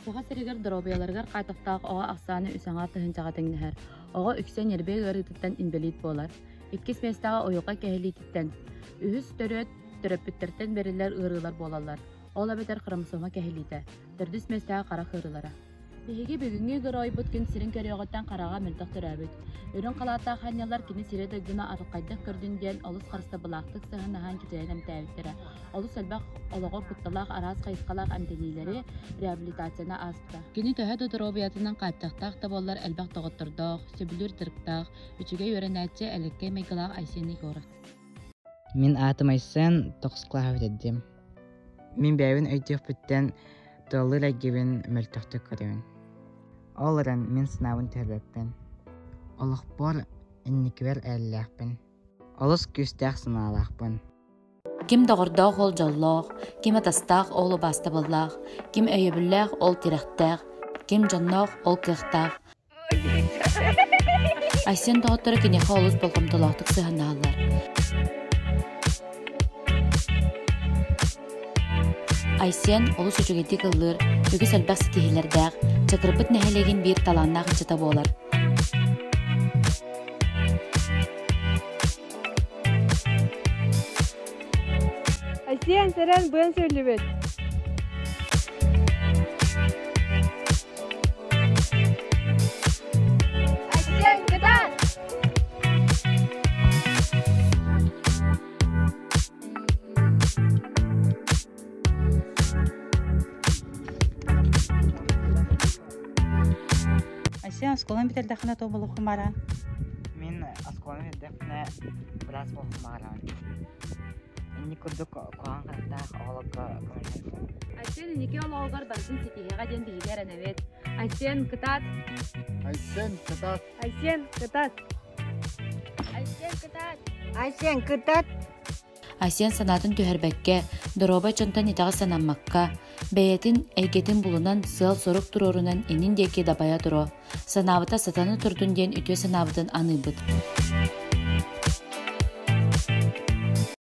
Саха сиригэр доруобуйаларыгар хаайтахтаах оҕо ахсаана үс аҥаар тыһыынчаҕа тэҥнэһэр. Оҕо үксэ ньиэрбэ ыарыытыттан инбэлиит буолар. Иккис миэстэҕэ уйулҕа кэһиллиититтэн, үһүс төрүөт төрөппүттэртэн бэриллэр ыарыылар буолаллар. Ол эбэтэр хромосома кэһиллиитэ, төрдүс миэстэҕэ харах ыарыылара. Биһиги бүгүҥҥү геройбут күн сирин көрүөҕүттэн хараҕа мөлтөх төрөөбүт. Үрүҥ халааттаах аанньаллар кини сири-дойдуну арылхайдык көрдүн диэн олус харыстабылаахтык сыһыаннаһан кичэйэн эмтээбиттэрэ. Олус элбэх олоҕор кутталаах араас хайысхалаах эмтэниилэри, реабилитацияны ааспыта. Кини төһө да доруобуйатынан хааччахтаах да буоллар элбэх доҕоттордоох, сөбүлүүр дьарыктаах, үчүгэй үөрэнээччи, элэккэй майгылаах Айсен Егоров. Мин аатым Айсен, тохсус кылааһы бүтэрдим. Мин бэйэбин өйдүөхпүттэн тыаллыыр эйгэбин мөлтөхтүк көрөбүн. Ол эрэн мин санаабын түһэрбэппин. Олохпор инникибэр эрэллээхпин. Олус күүстээх санаалаахпын. Ким доҕордоох ол дьоллоох, ким атастаах ол убаастабыллаах, ким өйөбүллээх ол тирэхтээх, ким дьонноох ол кыахтаах. Айсен доҕотторо киниэхэ олус болҕомтолоохтук сыһыаннаһаллар. Айсен олус үчүгэйдик ыллыыр, үгүс элбэх ситиһиилэрдээх, Чакырбыт нэһилиэгин биир талааннаах ыччата буолар. Айсен, сэрэн быан сөйлүбүт. Айсен, кытаат! Айсен, оскуоланы бүтэрдэххинэ туох буолуоххун баҕараҕын? Мин оскуоланы бүтэрдэхпинэ быраас буолуохпун баҕараҕын. Инник курдук куһаҕан харахтаах оҕолорго көмөлөһөбүн. Айсен инники олоҕугар барытын ситиһиэҕэ диэн биһиги эрэнэбит. Айсен, кытаат! Айсен, кытаат! Айсен, кытаат! Айсен, кытаат! Айсен, кытаат! Айсен санаатын түһэрбэккэ, доруобай дьонтон итэҕэс санаммакка, бэйэтин эйгэтин булунан сыал-сорук туруорунан иннин диэки дабайа туруо, санаабыта сатана турдун диэн үтүө санаабытын аныыбыт.